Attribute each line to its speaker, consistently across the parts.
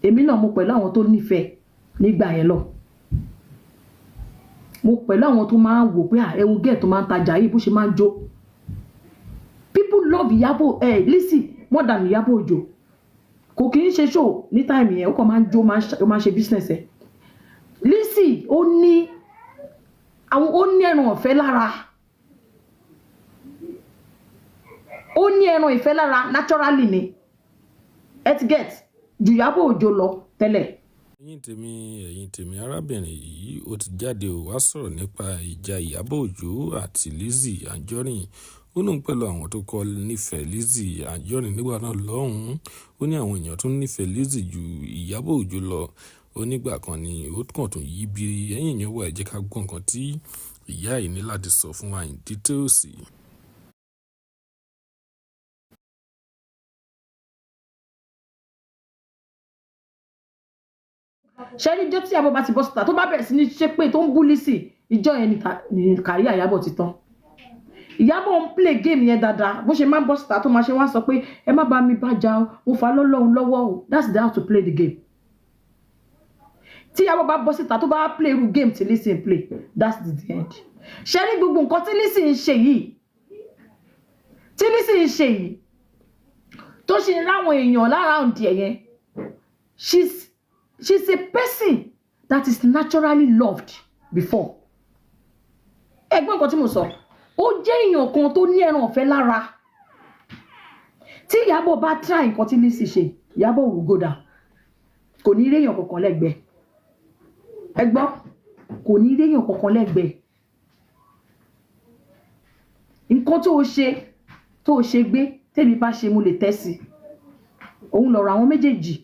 Speaker 1: Èmi náà mo pẹ̀lú àwọn tó nífẹ̀ẹ́ nígbà yẹn lọ. Mo pẹ̀lú àwọn tó máa ń wò pé ẹ wo girl tó máa ń tajà yìí bó ṣe máa ń jó. People love Iyabo Lizzy more than Iyabo Ojo. Kò kì í ṣe show ní time yẹn, ó kàn máa ń jó, máa ń ṣe business ẹ̀. Lizzy ó ní àwọn, ó ní ẹran ọ̀fẹ́ lára. Ó ní ẹran ìfẹ́ lára naturally ni. Ẹ ti get ju Iyabo Ojo lọ tẹ́lẹ̀.
Speaker 2: Ẹ̀yin tèmi, arábìnrin yìí ó ti jáde ó wá sọ̀rọ̀ nípa ìjà Ìyábọ̀ Òjó àti Lizzy Anjorin. Ó lóun pẹ̀lú àwọn tó kọ́ nífẹ̀ẹ́ Lizzy Anjorin nígbà náà lọ́hùn-ún. Ó ní àwọn èèyàn tún nífẹ̀ẹ́ Lizzy ju Ìyábọ̀ Òjó lọ. Ó nígbà kan ni ó kàn tún yí bí. Ẹ̀yin èèyàn wa, ẹ jẹ́ ká gbọ́ nǹkan tí ìyá yìí ní láti sọ fún wa in details.
Speaker 1: Ṣé ní ijọ́ tí Ìyábọ̀ bá ti bọ́ síta tó bá bẹ̀rẹ̀ sí ní ṣépè tó ń bú Lizzy, ìjọ yẹn ni career Ìyábọ̀ ti tán. Ìyábọ̀ ń play game yẹn dáadáa. Bó ṣe máa ń bọ́ síta tó máa ṣe wá sọ pé ẹ má bá mi bá jà o, mo fà á lọ́lọ́run lọ́wọ́ o. That's the how to play the game. Tí Ìyábọ̀ bá bọ́ síta tó bá play irú game tí Lizzy ń play, that's the end. Ṣé ní gbogbo nǹkan tí Lizzy ń ṣe yìí, tí Lizzy ń ṣe yìí, tó ṣe ń ráwọn èèyàn lára òǹdí ẹ̀ yẹn, she's a person that is naturally loved before. Ẹgbọ́n nǹkan tí mo sọ, ó jẹ́ èèyàn kan tó ní ẹran ọ̀fẹ́ lára. Tí Ìyábọ̀ bá try nǹkan tí Lizzy ṣe, Ìyábọ̀ will go down. Kò ní réèyàn kankan lẹ́gbẹ̀ẹ́. Ẹ gbọ́, kò ní réèyàn kankan lẹ́gbẹ̀ẹ́. Nǹkan tó o ṣe gbé, tèmi bá ṣe, mo lè tẹ́ sí. Òun lọ̀rọ̀ àwọn méjèèjì.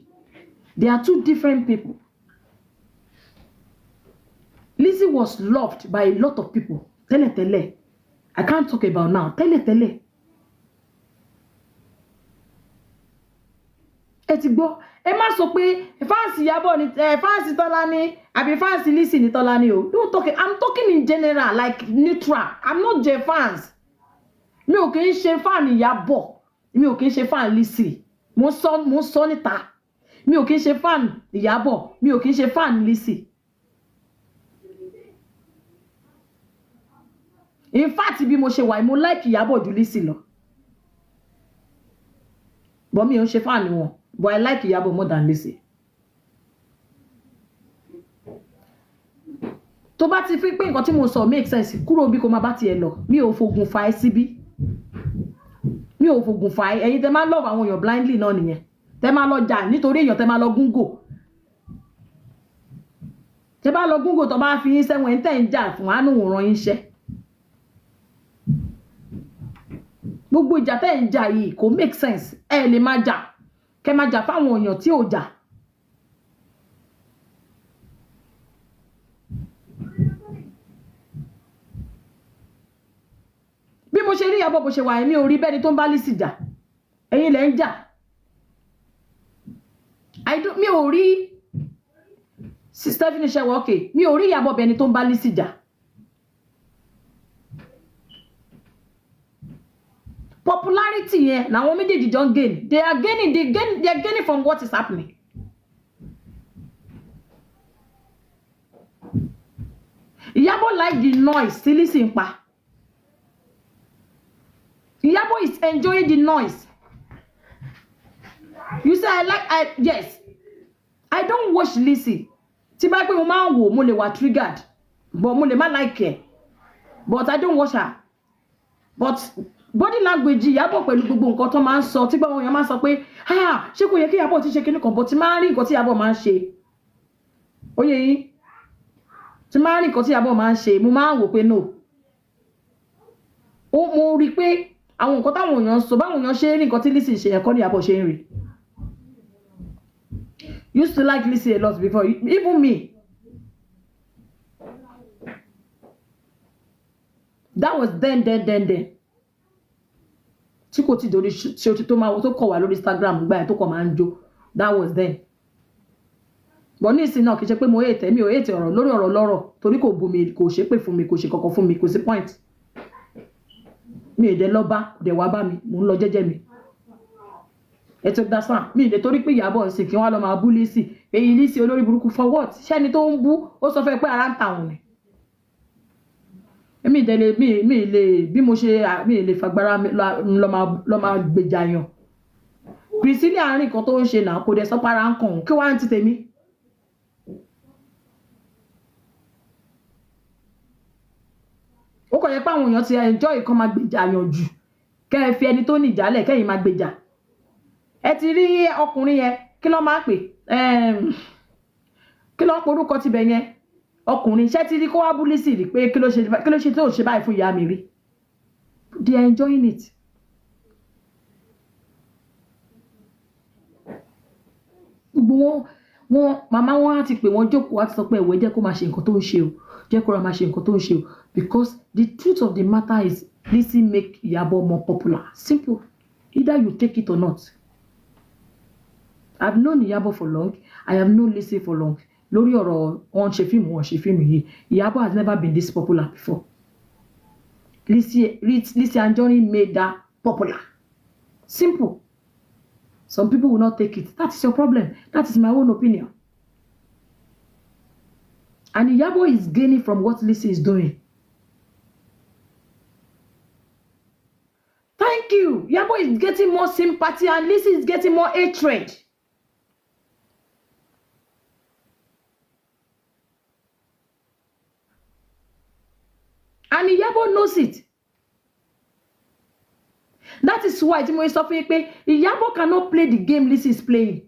Speaker 1: They are two different people. Lizzy was loved by a lot of people tẹ́lẹ̀tẹ́lẹ̀. I can't talk about now. Tẹ́lẹ̀tẹ́lẹ̀. Ẹ ti gbọ́, ẹ má sọ pé fans Ìyábọ̀ ni ẹ, fans Tọ́lá ní àbí fans Lizzy ní Tọ́lá ní o. Don't talk. I'm talking in general, like neutral. I'm not jẹ fans. Mi ò kì í ṣe fan Ìyábọ̀, mi ò kì í ṣe fan Lizzy. Mo sọ níta. Mi ò kì í ṣe fan Ìyábọ̀, mi ò kì í ṣe fan Lizzy. In fact, bí mo ṣe wà, mo like Ìyábọ̀ ju Lizzy lọ. But mi ò ń ṣe fan wọn, but I like Ìyábọ̀ more than Lizzy. Tó bá ti fi pé nǹkan tí mo sọ make sense, kúrò bí kò máa bá tiẹ̀ lọ. Mi ò fogun fa ẹ síbí, mi ò fogun fa ẹ. Ẹ̀yin tẹ máa love àwọn èèyàn blindly náà nìyẹn, tẹ máa lọ jà nítorí èèyàn, tẹ máa lọ gúngò, tẹ bá lọ gúngò, tó bá fi yín sẹ́wọ̀n, ẹ̀ ń tẹ̀ ń jà fún àánú òràn yín ṣẹ́. Gbogbo ìjà tẹ́ ń jà yìí kò make sense. Ẹ lè máa jà, kẹ máa jà fáwọn èèyàn tí ò jà. Bí mo ṣe rí Ìyábọ̀ bó ṣe wà, èmi ò rí bẹ́ni tó ń bá Lizzy jà. Ẹ̀yin lẹ̀ ń jà. Mi ò rí Stephanie ṣẹwọ́, okay, mi ò rí Ìyábọ̀ bẹ́ni tó ń bá Lizzy jà. Popularity yẹn làwọn méjèèjì jọ ń gain. They are gaining, they are gaining from what is happening. Ìyábọ̀ like the noise tí Lizzy ń pa. Ìyábọ̀ is enjoying the noise. You say I like, I, yes, I don't watch Lizzy. Tí bá pé mo máa ń wò, mo lè wà triggered, but mo lè má like ẹ, but I don't watch her. But body language Ìyábọ̀ pẹ̀lú gbogbo nǹkan tó máa ń sọ, tí gbogbo èèyàn máa ń sọ pé, ah, ṣé kò yẹ kí Ìyábọ̀ ti ṣe kíní kan, but tí máa ń rí nǹkan tí Ìyábọ̀ máa ń ṣe, ó yẹ yín, tí máa ń rí nǹkan tí Ìyábọ̀ máa ń ṣe, mo máa ń wò pé no, ó mo rí i pé àwọn nǹkan táwọn èèyàn sọ, báwọn èèyàn ṣe ń rí nǹkan tí Lizzy ṣe, ẹ̀kọ́ ní Ìyábọ̀ ṣe ń rí. Used to like Lizzy a lot before, even me. That was then, then, then, then, tí kò tí dorí ṣe o ti tó máa tó kọ̀ wá lórí Instagram gbà yẹn, tó kọ̀ máa ń jó. That was then. But ní ìsìn náà, kì í ṣe pé mo hate. Mi ò hate ọ̀rọ̀ lórí ọ̀rọ̀ lọ́rọ̀, torí kò bú mi, kò ṣépè fún mi, kò ṣe kankan fún mi, kò sí point. Mi ò dé lọ bá, kò dé wá bá mi. Mò ń lọ jẹ́jẹ́ mi. Ẹ ti understand mi lè torí pé Ìyábọ̀ ń sìn kí wọ́n lọ máa bú Lizzy, èyí Lizzy olórí burúkú, for what? Ṣẹ́ni tó ń bú ó sọ fẹ́ pé ara ń ta òun ni. Èmi ìdẹ̀lẹ̀ mi lè bí mo ṣe mi lè fagbára lọ máa gbèjà yàn. Priscilla àárín kan tó ń ṣe náà kò dẹ̀ sọ para ń kàn òun, kí wàá ń ti tèmi. Ó kàn yẹ pé àwọn èèyàn ti enjoy kan máa gbèjà yàn jù, kẹ́ ẹ fi ẹni tó ní ìjálẹ̀ kẹ́yìn máa gbèjà. Ẹ ti rí ọkùnrin yẹn, kí ló máa ń pè, kí ló ń porúkọ tibẹ̀ yẹn, ọkùnrin ṣé ti rí kó wá bú Lizzy rí pé kí ló ṣe, kí ló ṣe tó ṣe báyìí fún ìyá mi rí? They are enjoying it. Gbogbo wọn màmá wọn á ti pè wọn jókòó, á ti sọ pé ẹ̀wẹ̀, jẹ́ kó máa ṣe nǹkan tó ń ṣe o, jẹ́ kó ra máa ṣe nǹkan tó ń ṣe o, because the truth of the matter is Lizzy make Iyabo more popular. Simple. Either you take it or not. I've known Iyabo for long, I have known Lizzy for long. Lórí ọ̀rọ̀ wọn ṣe fíìmù, wọn ṣe fíìmù yìí, Iyabo has never been this popular before. Lizzy Anjorin made that popular. Simple. Some people will not take it. That is your problem. That is my own opinion. And Iyabo is gaining from what Lizzy is doing. Thank you. Iyabo is getting more sympathy and Lizzy is getting more hatred. And Iyabo knows it. That is why tí mo sọ fún yín pé Iyabo cannot play the game Lizzy is playing.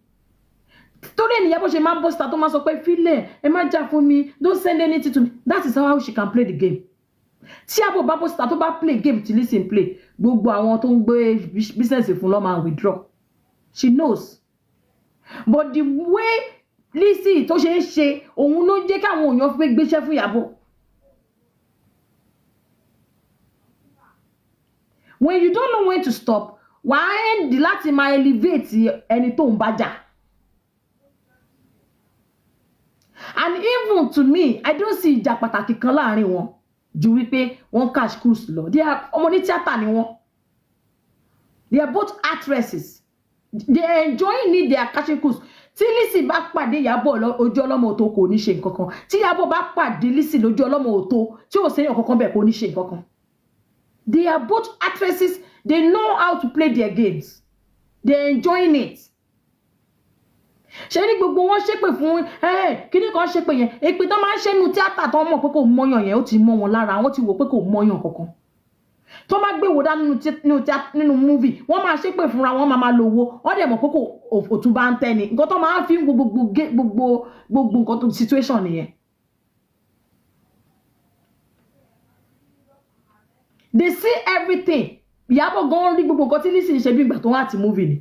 Speaker 1: Torí ẹni Iyabo ṣe máa ń bọ́ síta tó máa sọ pé fílẹ̀, ẹ má jà fún mi, don't send anything to me. That is how she can play the game. Tí Iyabo bá bọ́ síta tó bá play game tí Lizzy ń play, gbogbo àwọn tó ń gbé business fún ló máa withdraw. She knows. But the way Lizzy tó ṣe ń ṣe, òun ló jẹ́ káwọn èèyàn fẹ́ gbéṣẹ́ fún Iyabo. When you don't know when to stop, wàá end láti máa elevate ẹni tó ń bá jà. And even to me, I don't see ìjà pàtàkì kan láàrin wọn ju wípé wọ́n catch cruise lọ. They are ọmọ ní tíátà ni wọ́n. They are both actresses. They are enjoying it, they are catching cruise. Tí Lizzy bá pàdé Ìyábọ̀ ojú ọlọ́mọ òtó, kò ní ṣe nǹkan kan. Tí Ìyábọ̀ bá pàdé Lizzy lójú ọlọ́mọ òtó tí ò séyàn kankan bẹ́ẹ̀, kò ní ṣe nǹkan kan. They are both actresses. They know how to play their games. They are enjoying it. Ṣé ní gbogbo wọn ṣépè fún kíní kan, ṣépè yẹn, èpè tó máa ń ṣe nu tíátà tó mọ̀ pé kò mọ́yàn yẹn, ó ti mọ́ wọn lára, wọ́n ti wò pé kò mọ́yàn kankan. Tó bá gbé wò dá nínú movie, wọ́n máa ṣépè fúnra wọn, máa lo owó, wọ́n dẹ̀ mọ̀ pé kò òtún bá ń tẹ́ ni nǹkan tó máa ń fi gbogbo gbogbo gbogbo nǹkan tó situation nìyẹn. They see everything. Ìyábọ̀ gan rí gbogbo nǹkan tí Lizzy ń ṣe bí ìgbà tó wà àti movie ni.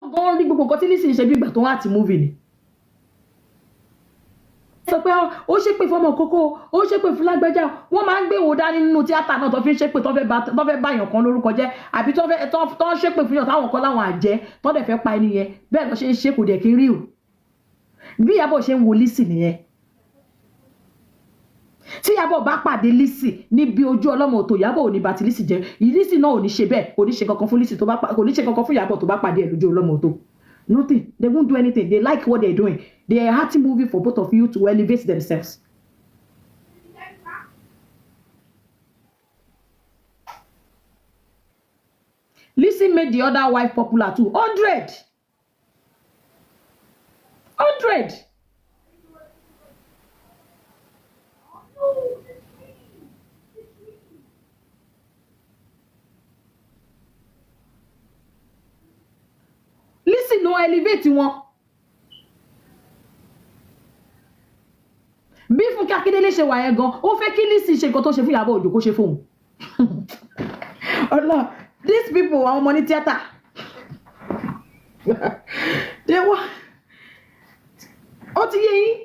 Speaker 1: Gan rí gbogbo nǹkan tí Lizzy ń ṣe bí ìgbà tó wà àti movie ni. Sọ pé ó ṣépè fọmọ kókó, ó ṣépè fún lágbájá, wọ́n máa ń gbé wo dání nínú tíátà náà tó fi ń ṣépè, tó fẹ́ báyàn kan lórúkọ jẹ́, àbí tó fẹ́ tó ń ṣépè fún yàn táwọn kan láwọn àjẹ́ tó dẹ̀ fẹ́ pa ẹni yẹn. Bẹ́ẹ̀ lọ ṣe ń ṣe, kò dẹ̀ kí ń rí o. Bí Ìyábọ̀ ṣe ń wo Lizzy nìyẹn. Tí Ìyábọ̀ bá pàdé Lizzy níbi ojú ọlọ́mọ òtò, Ìyábọ̀ ò ní bá ti Lizzy jẹ́, Lizzy náà ò ní ṣe bẹ́ẹ̀, kò ní ṣe kankan fún Lizzy tó bá, kò ní ṣe kankan fún Ìyábọ̀ tó bá pàdé ẹ̀ lójú ọlọ́mọ òtò. Nothing. They won't do anything. They like what they're doing. They are acting movie for both of you to elevate themselves. Lizzy made the other wife popular too. 100. 100. Lizzy ló elevate wọn. Bí Fúnkẹ́ Akíndélé ṣe wà yẹn gan, ó fẹ́ kí Lizzy ṣe nǹkan tó ṣe fún Ìyábọ̀ Òjó kó ṣe fóun. Ọlọ, these people, àwọn ọmọ ní tíátà, they were, ó ti yé yín.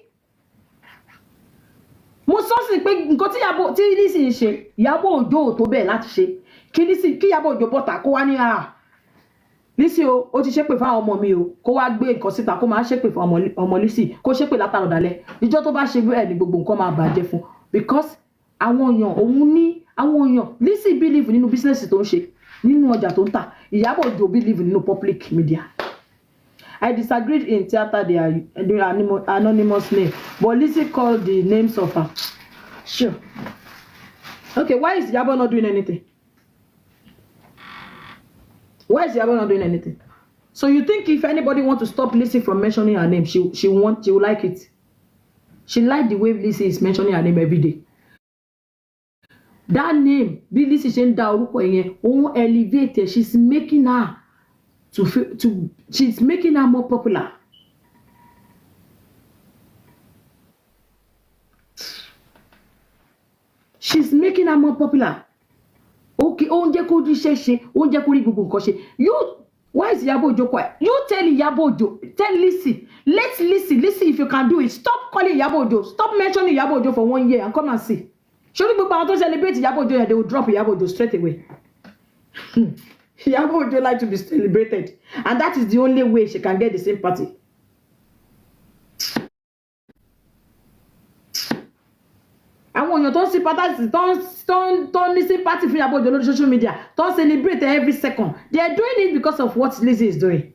Speaker 1: Mo sọ sí pé nǹkan tí Ìyábọ̀, tí Lizzy ń ṣe, Ìyábọ̀ Òjó ò tó bẹ́ẹ̀ láti ṣe. Kí Lizzy, kí Ìyábọ̀ Òjó bọ́ta kó wá ní à Lizzy o, ó ti ṣépè fáwọn ọmọ mi o, kó wá gbé nǹkan síta kó máa ṣépè fún ọmọ Lizzy, kó ṣépè látàrọ̀ dalẹ̀. Ìjọ tó bá ṣe bẹ́ẹ̀ ni gbogbo nǹkan máa bàjẹ́ fún, because àwọn èèyàn òun ní Àwọn èèyàn, Lizzy believe nínú business tó ń ṣe, nínú ọjà tó ń tà. Ìyábọ̀ Òjó believe nínú public media. I disagreed in theatre, they are the anonymous name, but Lizzy called the names of her. Sure. Okay, why is Iyabo not doing anything? Why is Iyabo not doing anything? So you think if anybody want to stop Lizzy from mentioning her name, she will like it? She like the way Lizzy is mentioning her name every day. That name, bí Lizzy ṣe ń dá orúkọ yẹn, òun elevate her. She's making her to feel to she's making her more popular. She's making her more popular. Okay, ó ń jẹ́ kó ríṣẹ́ ṣe, ó ń jẹ́ kó rí gbogbo nǹkan ṣe. You, why is Iyabo Ojo quiet? You tell Iyabo Ojo, tell Lizzy, let Lizzy, Lizzy, if you can do it, stop calling Iyabo Ojo, stop mentioning Iyabo Ojo for one year and come and see. Ṣé gbogbo àwọn tó celebrate Iyabo Ojo yẹn, they will drop Iyabo Ojo straight away. Iyabo Ojo like to be celebrated, and that is the only way she can get the sympathy. Àwọn èèyàn tó ń sympathize, tó ń ní sympathy fún Iyabo Ojo lórí social media, tó ń celebrate every second, they are doing it because of what Lizzy is doing.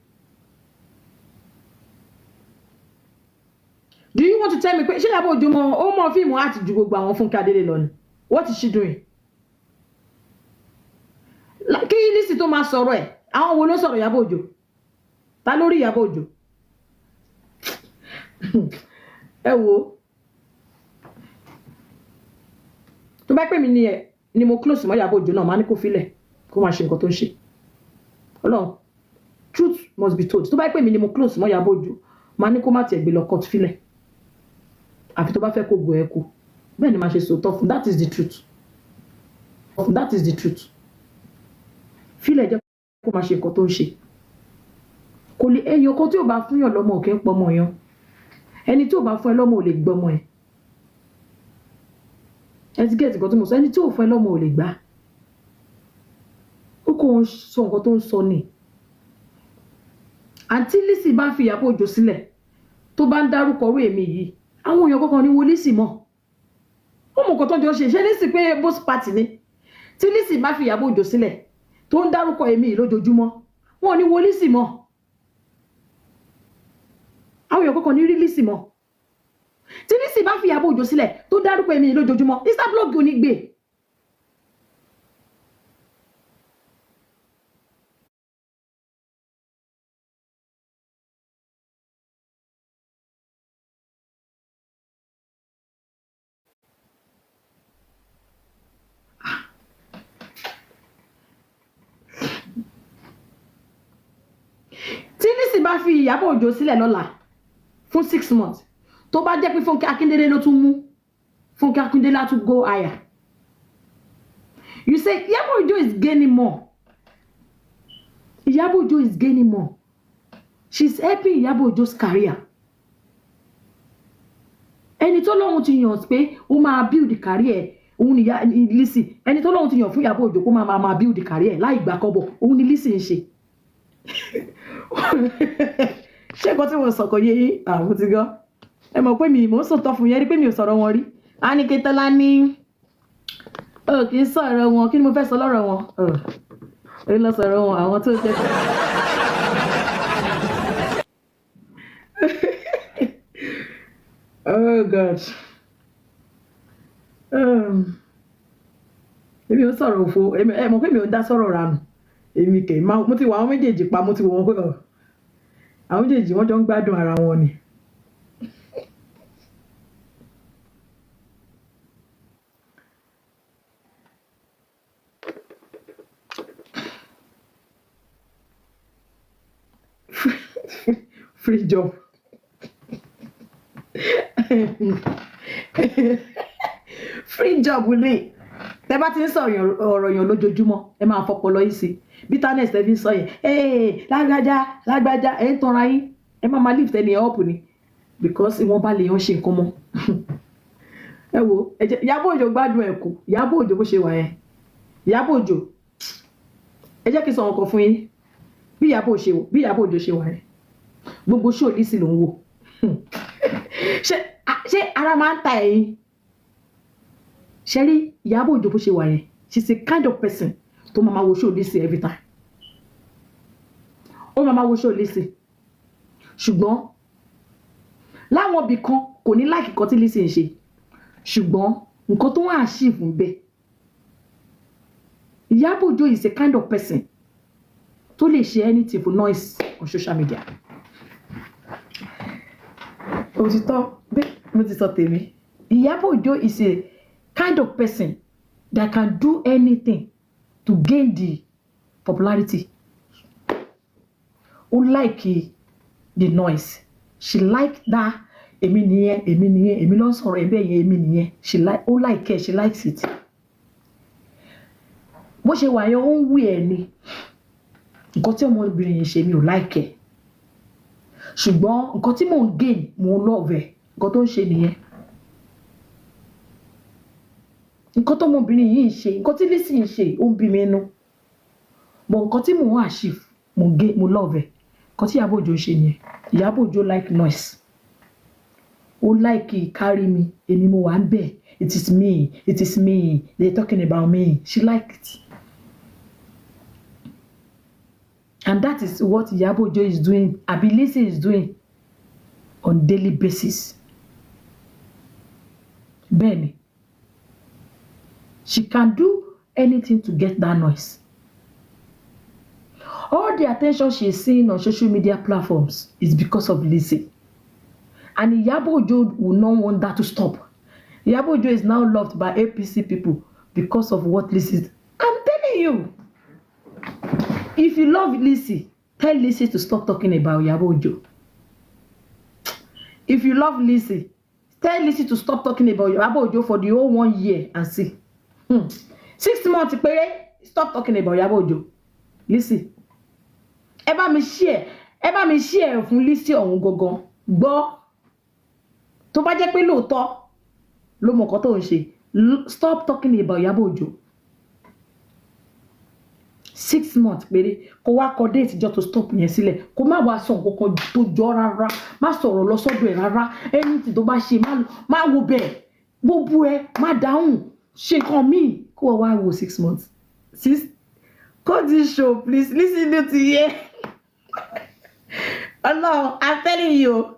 Speaker 1: Do you want to tell me pé ṣé Iyabo Ojo mọ, ó mọ fíìmù àti ju gbogbo àwọn Fúnkẹ́ Adélé lọ ni? What is she doing? Kí Lizzy tó máa sọ̀rọ̀ ẹ̀, àwọn wo ló sọ̀rọ̀ Iyabo Ojo? Ta lórí Iyabo Ojo? Ẹ wo, tó bá pè mí ní ẹ ni mo close mọ́ Ìyábọ̀ Òjó náà, máa ní kó filẹ̀, kó máa ṣe nǹkan tó ń ṣe. Ọlọ́run, truth must be told. Tó bá pè mí ni mo close mọ́ Ìyábọ̀ Òjó, máa ní kó má tiẹ̀ gbé lọ court, filẹ̀, àfi tó bá fẹ́ kó gbọ́ ẹ kú. Bẹ́ẹ̀ ni màá ṣe sòótọ́ fún. That is the truth, that is the truth. Filẹ̀, jẹ́ kó máa ṣe nǹkan tó ń ṣe. Kò lè èèyàn kan tí ò bá fún yàn lọ́mọ ò kí ń pọmọ yan. Ẹni tí ò bá fún ẹ lọ́mọ ò lè gbọ́mọ ẹ. Ẹ ti get nǹkan tí mo sọ? Ẹni tí ò fún ẹ lọ́mọ ò lè gbà. Ó kò ń sọ nǹkan tó ń sọ ni. Àǹtí Lizzy bá fi Ìyábọ̀ Òjó sílẹ̀, tó bá ń dárúkọ orú èmi yìí, àwọn èèyàn kankan ní wo Lizzy mọ́. Ó mọ nǹkan tó ń jọ ṣe. Ṣé Lizzy pé both party ni? Tí Lizzy bá fi Ìyábọ̀ Òjó sílẹ̀, tó ń dárúkọ èmi yìí lójoojúmọ́, wọn ò ní wo Lizzy mọ́. Àwọn èèyàn kankan ní rí Lizzy mọ́. Tí Lizzy bá fi Ìyábọ̀ Òjó sílẹ̀, tó dárúkọ èmi yìí lójoojúmọ́, Instablog ò ní gbé. Tí Lizzy bá fi Ìyábọ̀ Òjó sílẹ̀ lọ́la fún 6 months, tó bá jẹ́ pé Fúnkẹ́ Akíndélé ló tún mú, Fúnkẹ́ Akíndélé á tún go higher. You say Ìyábọ̀ Òjó is gaining more. Ìyábọ̀ Òjó is gaining more. She's helping Ìyábọ̀ Òjó's career. Ẹni tó lóun ti yàn pé ó máa build career, òun ni Lizzy. Ẹni tó lóun ti yàn fún Ìyábọ̀ Òjó kó máa build career láì gbà kọ́bọ̀, òun ni Lizzy ń ṣe. Ṣé nǹkan tí mo sọ kò yé yín? Àwọn ti gan, ẹ mọ̀ pé mi mò ń sòtọ́ fún yẹn rí pé mi ò sọ̀rọ̀ wọn rí. A ní Kétọ́lá ní ó kì í sọ̀rọ̀ wọn. Kí ni mo fẹ́ sọ lọ́rọ̀ wọn? Ó lọ sọ̀rọ̀ wọn, àwọn tó jẹ́. Oh God, èmi ò sọ̀rọ̀ òfo. Ẹ mọ̀ pé mi ò ń dá sọ̀rọ̀ ranù. Èmi kè má mo ti wọ àwọn méjèèjì pa, mo ti wọ wọn pé àwọn méjèèjì, wọ́n jọ ń gbádùn ara wọn ni. Free job, free job ni. Tẹ bá ti ń sọ ọ̀rọ̀ yàn lójoojúmọ́, ẹ máa fọpọlọ yín sí. Bitterness tẹ fi ń sọ yẹn, ee, lágbájá lágbájá, ẹ ń tanra yín. Ẹ má máa lift ẹni up ni, because ìwọ̀nba lè yàn ṣe nǹkan mọ́. Ẹ wo, ẹ jẹ́ Ìyábọ̀ Òjó gbádùn ẹ̀ kù. Ìyábọ̀ Òjó bó ṣe wà yẹn, Ìyábọ̀ Òjó, ẹ jẹ́ kí n sọ nǹkan fún yín. Bí Ìyábọ̀ Òjó ṣe wà yẹn, gbogbo show Lizzy ló ń wò. Ṣé ara máa ń ta ẹ̀yin? Ṣe rí Ìyábọ̀ Òjó bó ṣe wà yẹn. She's a kind of person tó máa ma wo show Lizzy every time. Ó máa ma wo show Lizzy, ṣùgbọ́n láwọn ibì kan, kò ní like nǹkan tí Lizzy ń ṣe, ṣùgbọ́n nǹkan tó ń achieve ń bẹ. Ìyábọ̀ Òjó is a kind of person tó lè ṣe anything for noise on social media. Òtítọ́ bẹ́ẹ̀, mo ti sọ tèmi. Ìyábọ̀ Òjó is a kind of person that can do anything to gain the popularity. Ó like the noise. She like that èmi nìyẹn, èmi nìyẹn, èmi ló ń sọ̀rọ̀ ẹ̀ bẹ́ẹ̀ yẹn, èmi nìyẹn. She like, ó like it, she likes it. Bó ṣe wà yẹn, ó ń wí ẹ̀ ni. Nǹkan tí ọmọbìnrin yẹn ṣe, mi ò like ẹ̀, ṣùgbọ́n nǹkan tí mò ń gain, mò ń love ẹ̀. Nǹkan tó ń ṣe nìyẹn. Nǹkan tó ọmọbìnrin yìí ń ṣe, nǹkan tí Lizzy ń ṣe, ó ń bí mi inú, but nǹkan tí mò ń achieve, mò ń gain, mo love ẹ̀. Nǹkan tí Ìyábọ̀ Òjó ń ṣe nìyẹn. Ìyábọ̀ Òjó like noise. Ó like kárí mi, èmi mo wà ń bẹ̀. It is me, it is me, they talking about me. She like it, and that is what Ìyábọ̀ Òjó is doing, abi Lizzy is doing on daily basis. Bẹ́ẹ̀ni, she can do anything to get that noise. All the attention she is seeing on social media platforms is because of Lizzy, and Iyabo Ojo will not want that to stop. Iyabo Ojo is now loved by APC people because of what Lizzy is. I'm telling you, if you love Lizzy, tell Lizzy to stop talking about Iyabo Ojo. If you love Lizzy, tell Lizzy to stop talking about Iyabo Ojo for the whole one year and see. 6 months péré, stop talking about Iyabo Ojo. Lizzy, ẹ bá mi share, ẹ bá mi share fún Lizzy ọ̀hún gangan gbọ́. Tó bá jẹ́ pé lóòótọ́ ló mọ nǹkan tó ń ṣe, stop talking about Iyabo Ojo 6 months péré, kó wá kọ date jọ tó stop yẹn sílẹ̀, kó má wàá sọ nǹkan kan tó jọ rárá, má sọ̀rọ̀ lọ sọ́dọ̀ ẹ̀ rárá. Anything tó bá ṣe, má wo bẹ́ẹ̀, gbogbo ẹ má dáhùn, ṣe nǹkan míì, kó o wá wo 6 months. Six, cut this show, please. Listen to hear. Ọlọ́run, I'm telling you,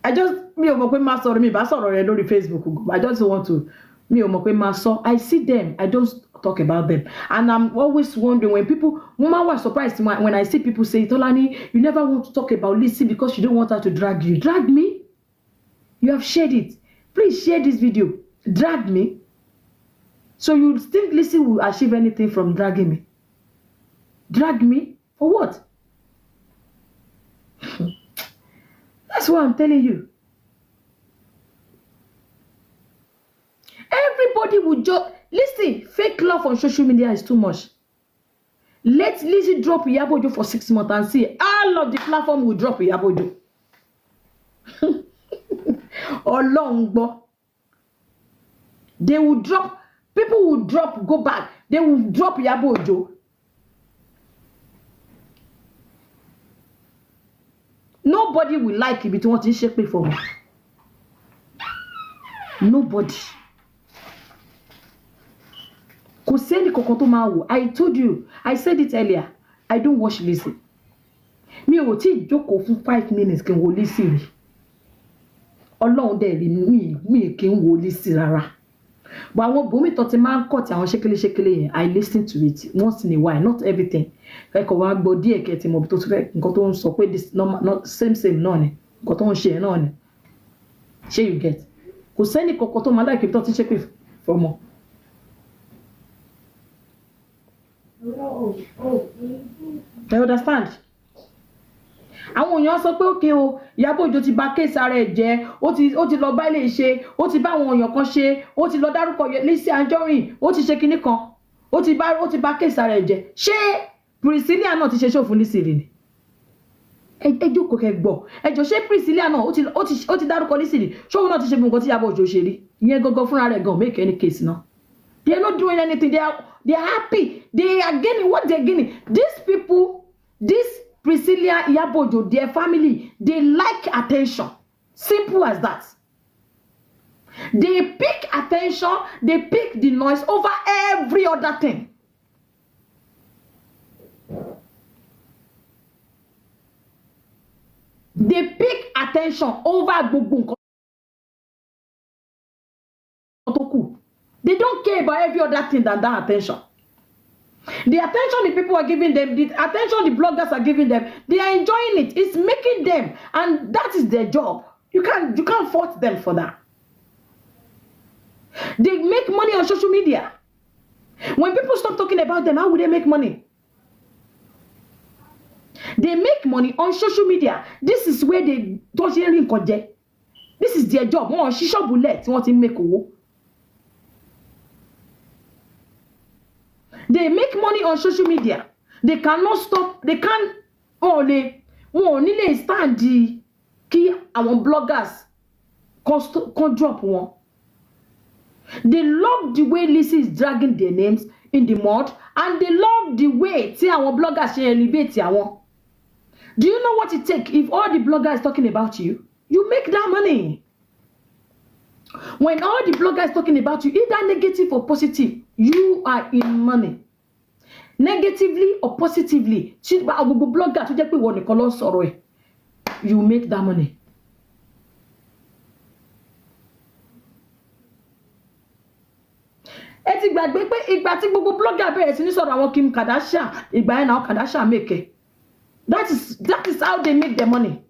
Speaker 1: I just, mi ò mọ̀ pé máa sọ̀rọ̀, mi ìbá sọ̀rọ̀ rẹ lórí Facebook. I just want to, mi ò mọ̀ pé máa sọ. I see them, I don't talk about them, and I'm always wondering when people, mo máa wà surprised when I see people say, "Tolani, you never want to talk about Lizzy because you don't want her to drag you." Drag me? You have shared it. Please share this video. Drag me? So you think Lizzy will achieve anything from dragging me? Drag me for what? That's what I'm telling you. Everybody will just listen. Fake love on social media is too much. Let Lizzy drop Iyabo Ojo for 6 months and see, all of the platform will drop Iyabo Ojo. Ọlọ́run gbọ́. They will drop, people will drop, go back. They will drop Iyabo Ojo. Nobody will like ibi tí wọ́n ti ń ṣépè fún wọn. Nobody. Kò sẹ́ni kankan tó máa wò. I told you, I said it earlier, I don't watch Lizzy. Mi ò tí ì jókòó fún 5 minutes kí n wo Lizzy rí. Ọlọ́run dẹ̀ rí mi, mi kì í wo Lizzy rárá. But àwọn bòmí tó ti máa ń kọ̀ tí àwọn ṣékélé ṣékélé yẹn, I listen to it once in a while, not everything. Ẹ kàn wá gbọ́ díẹ̀ kẹ́ ti mọ̀ bí tó ti fẹ́, nǹkan tó ń sọ pé this normal, not same same náà ni nǹkan tó ń ṣe yẹn náà ni. Ṣé you get? Kò sẹ́ni kankan tó máa like ibi tó ti ń ṣépè fọmọ. You understand? Àwọn èèyàn sọ pé òkè o, Ìyábọ̀ Òjó ti bà case ara ẹ̀ jẹ́, ó ti lọ bá ilé ṣe, ó ti bá àwọn èèyàn kan ṣe, ó ti lọ dárúkọ Lizzy Anjorin, ó ti ṣe kinní kan, ó ti bà case ara ẹ̀ jẹ́. Ṣé Priscilla náà ti ṣe show fún Lizzy rí ni? Ẹ jókòó kẹ́ gbọ́. Ẹ jọ, ṣé Priscilla náà ó ti dárúkọ Lizzy rí? Ṣé òun náà ti ṣe gbogbo nǹkan tí Ìyábọ̀ Òjó ṣe rí? Ìyẹn gangan fúnra rẹ̀ gan make any case náà. They are not doing anything. They are happy. They are gaining what they are gaining. These people, this Priscilla, Iyabo Ojo, their family, they like attention. Simple as that. They pick attention, they pick the noise over every other thing. They pick attention over gbogbo nǹkan tó kù. They don't care about every other thing than that attention. The attention the people are giving them, the attention the bloggers are giving them, they are enjoying it. It's making them, and that is their job. You can't fault them for that. They make money on social media. When people stop talking about them, how will they make money? They make money on social media. This is where they tó ṣe ń rí nǹkan jẹ. This is their job. Wọn ò ṣí ṣọ́ọ̀bù lẹ̀ tí wọ́n ti ń make owó. They make money on social media. They cannot stop. They can't. Wọn ò ní lè stand kí àwọn bloggers kan drop wọn. They love the way Lizzy is dragging their names in the mud, and they love the way tí àwọn bloggers ṣe elevate àwọn. Do you know what it take if all the bloggers talking about you? You make that money. When all the bloggers talking about you, either negative or positive, you are in money. Negatively or positively, tí gbogbo blogger tó jẹ́ pé ìwọ nìkan ló ń sọ̀rọ̀ ẹ̀, you make that money. Ẹ ti gbàgbé pé ìgbà tí gbogbo blogger bẹ̀rẹ̀ sí ní sọ̀rọ̀ àwọn Kim Kardashian, ìgbà yẹn náà Kardashian make it. That is how they make their money.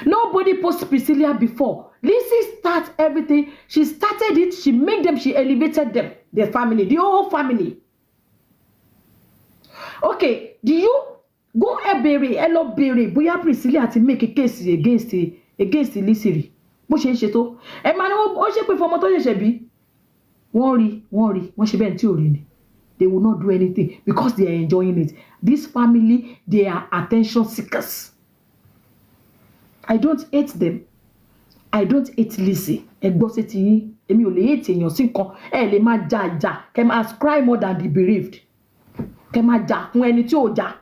Speaker 1: Nobody post Priscilla before. Lizzy start everything. She started it. She made them. She elevated them, their family, the whole family. Okay, do you go ẹ béèrè, ẹ lọ béèrè bóyá Priscilla ti make a case against Lizzy rí? Bó ṣe ń ṣe tó, ẹ máa ní ó ṣe pé fọmọ tó ṣẹ̀ṣẹ̀ bí, wọ́n rí, wọ́n rí, wọ́n ṣe bẹ́ẹ̀ tí ò rí ni. They will not do anything because they are enjoying it. This family, they are attention seekers. I don't hate them. I don't hate Lizzy. Ẹ gbọ́ sí ti yín, èmi ò lè hate èèyàn sí nǹkan. Ẹ lè máa jà jà, kẹ máa cry more than the bereaved, kẹ máa jà fún ẹni tí ò jà.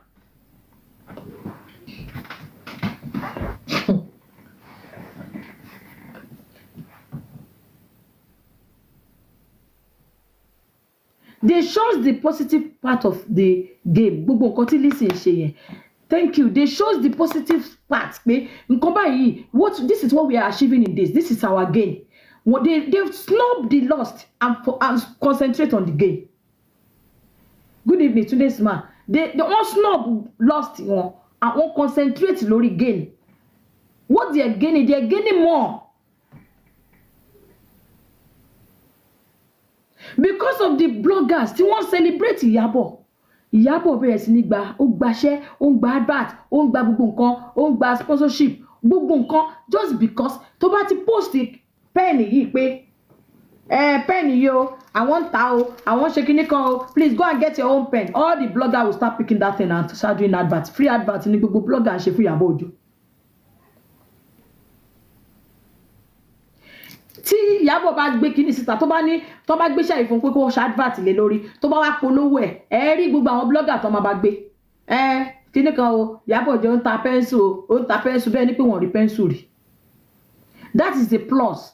Speaker 1: They shows the positive part of the game. Gbogbo nǹkan tí Lizzy ń ṣe yẹn, thank you, they shows the positive part pé nǹkan báyìí, what this is, what we are achieving in this, this is our gain. What they snub the lost and concentrate on the gain. Good evening, Tunde Smart. They wọ́n snub lost wọn and wọ́n concentrate lórí gain. What they are gaining, they are gaining more because of the bloggers tí wọ́n celebrate Ìyábọ̀. Ìyábọ̀ bẹ̀rẹ̀ sí ní gba, ó gbaṣẹ́, ó ń gba advert, ó ń gba gbogbo nǹkan, ó ń gba sponsorship, gbogbo nǹkan, just because tó bá ti post pen yìí pé ẹ pen yìí o, àwọn ń ta o, àwọn ṣe kinní kan o, please go and get your own pen, all the bloggers will start picking that thing and start doing advert. Free advert ní gbogbo blogger ń ṣe fún Ìyábọ̀ Òjó. Tí Ìyábọ̀ bá gbé kinní síta, tó bá ní, tó bá gbéṣẹ́ yìí fún pé kó ṣe advert lé lórí, tó bá wá polówó ẹ̀, ẹ rí gbogbo àwọn blogger tó máa bá gbé ẹ kinní kan o, Ìyábọ̀ Òjó ń ta pencil o, ó ń ta pencil, bẹ́ẹ̀ ni pé wọ́n rí pencil rí. That is the plus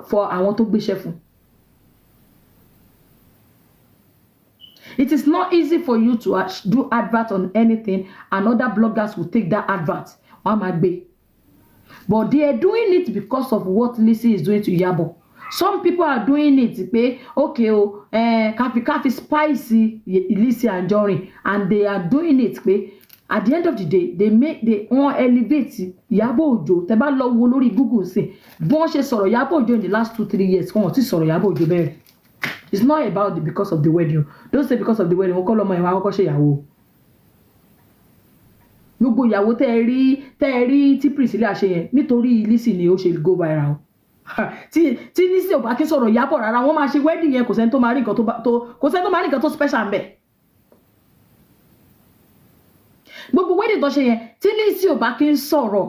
Speaker 1: for àwọn tó gbéṣẹ́ fún. It is not easy for you to do advert on anything and other bloggers will take that advert, wọ́n á máa gbé. But they are doing it because of what Lizzy is doing to Iyabo. Some people are doing it pé okay o, káfi spice Lizzy Anjorin, and they are doing it pé at the end of the day, they make they wọ́n elevate Iyabo Ojo. Tẹ́ bá lọ wo lórí Google sí bí wọ́n ṣe sọ̀rọ̀ Iyabo Ojo in the last 2-3 years, wọn ò tí sọ̀rọ̀ Iyabo Ojo bẹ́ẹ̀. It's not about the because of the wedding. Don't say because of the wedding. Wọ́n kọ́ lọ́mọ ìwà àkọ́kọ́ ṣe ìyàwó. Gbogbo ìyàwó tẹ́ ẹ rí tí Priscilla ṣe yẹn, nítorí Lizzy ni ó ṣe go viral o. Tí Lizzy ò bá kí sọ̀rọ̀ Ìyábọ̀ rárá, wọ́n máa ṣe wedding yẹn, kò sẹ́ni tó máa rí nǹkan tó kò sẹ́ni tó máa rí nǹkan tó special ń bẹ̀. Gbogbo wedding tó ṣe yẹn, tí Lizzy ò bá kí ń sọ̀rọ̀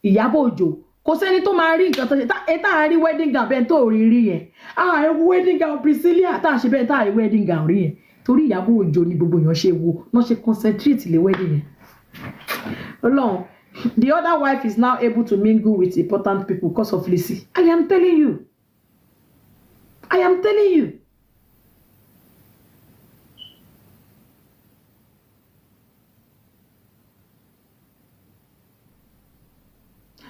Speaker 1: Ìyábọ̀ Òjó, kò sẹ́ni tó máa rí nǹkan tó ṣe. Ẹ tá à ń rí wedding gown bẹ́ẹ̀ tó rí rí yẹn, à ń wedding gown Priscilla tá à ṣe bẹ́ẹ̀ tá à rí wedding gown rí yẹn, torí Ìyábọ̀ Òjó ni gbogbo èèyàn ṣe wo náà ṣe concentrate lé wedding yẹn. Ọlọ́run, the other wife is now able to mingle with important people because of Lizzy. I am telling you. I am telling you.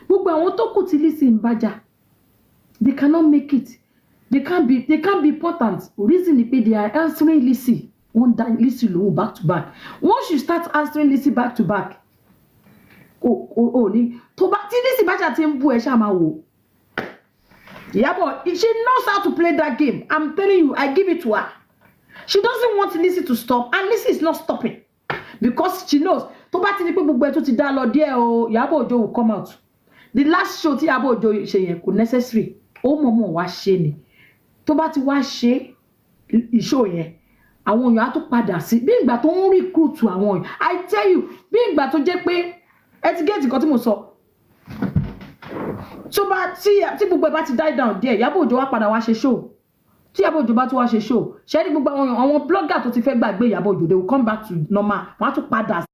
Speaker 1: Gbogbo àwọn tó kù tí Lizzy ń bá jà, they cannot make it. They can't be important. Reason ni pé they are answering Lizzy. Wọ́n dá Lizzy lóhùn back to back. Once you start answering Lizzy back to back, kò ò ní tó bá tí Lizzy bá ṣáà ti ń bú ẹ, ṣáà máa wò. Ìyábọ̀, she knows how to play that game. I'm telling you, I give it to her. She doesn't want Lizzy to stop, and Lizzy is not stopping because she knows tó bá ti ní pé gbogbo ẹ tó ti dá lọ díẹ̀ o, Ìyábọ̀ Òjó will come out. The last show tí Ìyábọ̀ Òjó ṣe yẹn kò necessary. Ó mọ̀ọ́mọ̀ wá ṣe ni. Tó bá ti wá ṣe ìṣó yẹn, àwọn èèyàn á tún padà sí bí ìgbà tó ń recruit àwọn èèyàn. I tell you, bí ìgbà tó jẹ́ pé ẹ ti get nǹkan tí mo sọ, tó bá tí gbogbo ẹ bá ti die down díẹ̀, Ìyábọ̀ Òjó wá padà wá ṣe show. Tí Ìyábọ̀ Òjó bá tún wá ṣe show, ṣé ní gbogbo àwọn èèyàn, àwọn blogger tó ti fẹ́ gbàgbé Ìyábọ̀ Òjó, they will come back to normal. Wọ́n á tún padà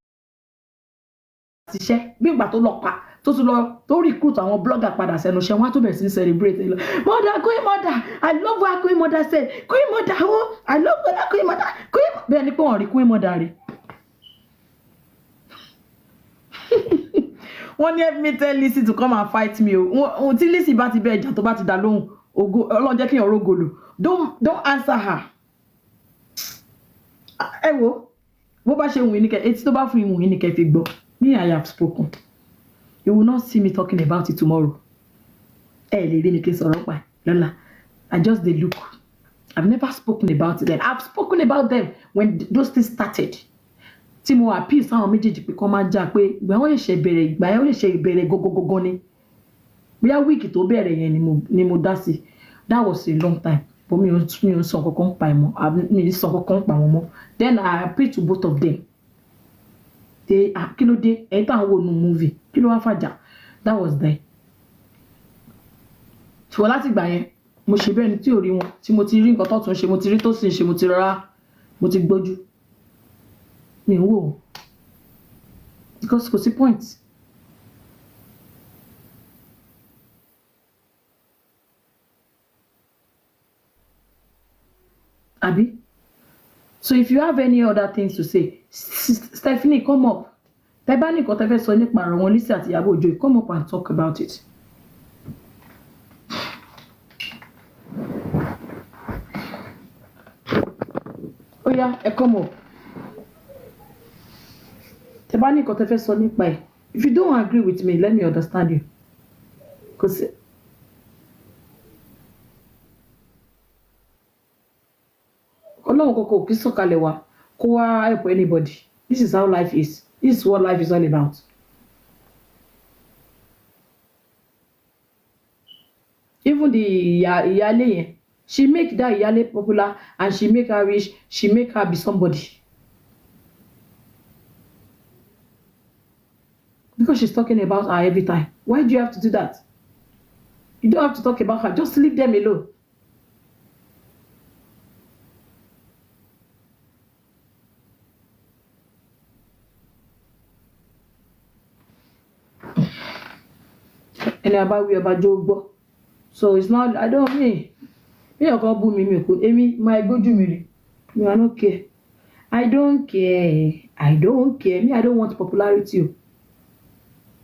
Speaker 1: ṣiṣẹ́ bí ìgbà tó lọ pa tó tún lọ tó recruit àwọn blogger padà sẹ́nu iṣẹ́. Wọ́n á tún bẹ̀rẹ̀ sí ní celebrate lọ. "Mother, Queen Mother, I love what Queen Mother said. Queen Mother, oh, I love what Queen Mother, Queen." Bẹ́ẹ̀ ni pé wọ́n rí Queen Mother rí. Wọ́n ní, "Help me tell Lizzy to come and fight me o." Ohun tí Lizzy bá ti bẹ́ẹ̀ jà, tó bá ti dá lóhùn, ògo Ọlọ́run jẹ́ kí èèyàn rógo lò. Don't answer her. Ẹ wo, bó bá ṣe wù yín ní kẹ etí tó bá fún ìwù yín ní kẹ fi gbọ́. Me, I have spoken. You will not see me talking about it tomorrow. Ẹ lè rí mi kí n sọ̀rọ̀ pa lọ́la. I just dey look. I've never spoken about them. I've spoken about them when those things started, tí mo appeal sáwọn méjèèjì pé kọ́ máa jà, pé ìgbà wọn ṣẹ̀ṣẹ̀ bẹ̀rẹ̀, ìgbà yẹn ó ṣẹ̀ṣẹ̀ bẹ̀rẹ̀ gógógógó ni. Bóyá week tó bẹ̀rẹ̀ yẹn ni mo dá sí. That was a long time, but mi ò sọ kankan pa ẹ̀ mọ́. Mi ò sọ kankan pa wọn mọ́. Then I appeal to both of them. They, ah, kí ló dé? Ẹ̀yin tó àwọn wò nu movie, kí ló wá fàjà? That was there. Ṣùgbọ́n láti ìgbà yẹn, mo ṣe bẹ́ẹ̀ ni tí ò rí wọn. Tí mo ti rí nǹkan tó tún ṣe, mo ti rí tó sì ń ṣe, mo ti rọra, mo ti gbójú mi ń wò ó because kò sí point. Àbí? So if you have any other things to say, Stephanie, come up. Tẹ́ bá ní nǹkan tẹ́ fẹ́ sọ nípa ọ̀rọ̀ wọn, Lizzy àti Ìyábọ̀ Òjó, come up and talk about it. Ó yá, ẹ come up. Tẹ́ bá ní nǹkan tẹ́ fẹ́ sọ nípa ẹ̀. If you don't agree with me, let me understand you. Kò sí. Ọlọ́run kọ̀ọ̀kan ò kí sọ̀kalẹ̀ wá kó wá help anybody. This is how life is. This is what life is all about. Even the ìyá ìyáálé yẹn, she make that ìyáálé popular and she make her rich. She make her be somebody because she's talking about her every time. Why do you have to do that? You don't have to talk about her. Just leave them alone. Ẹni a bá wí, ọba jó gbọ́. So it's not, I don't mean bí ọkàn bú mi, mi kò, èmi máa gbójú mi rí mi. I no care. I don't care. I don't care. Me, I don't want popularity o.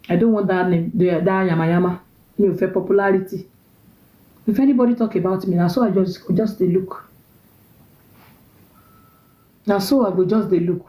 Speaker 1: I don't want that name, that yamayama. Mi ò fẹ́ popularity. If anybody talk about me, na so I just dey look. Na so I go just dey look.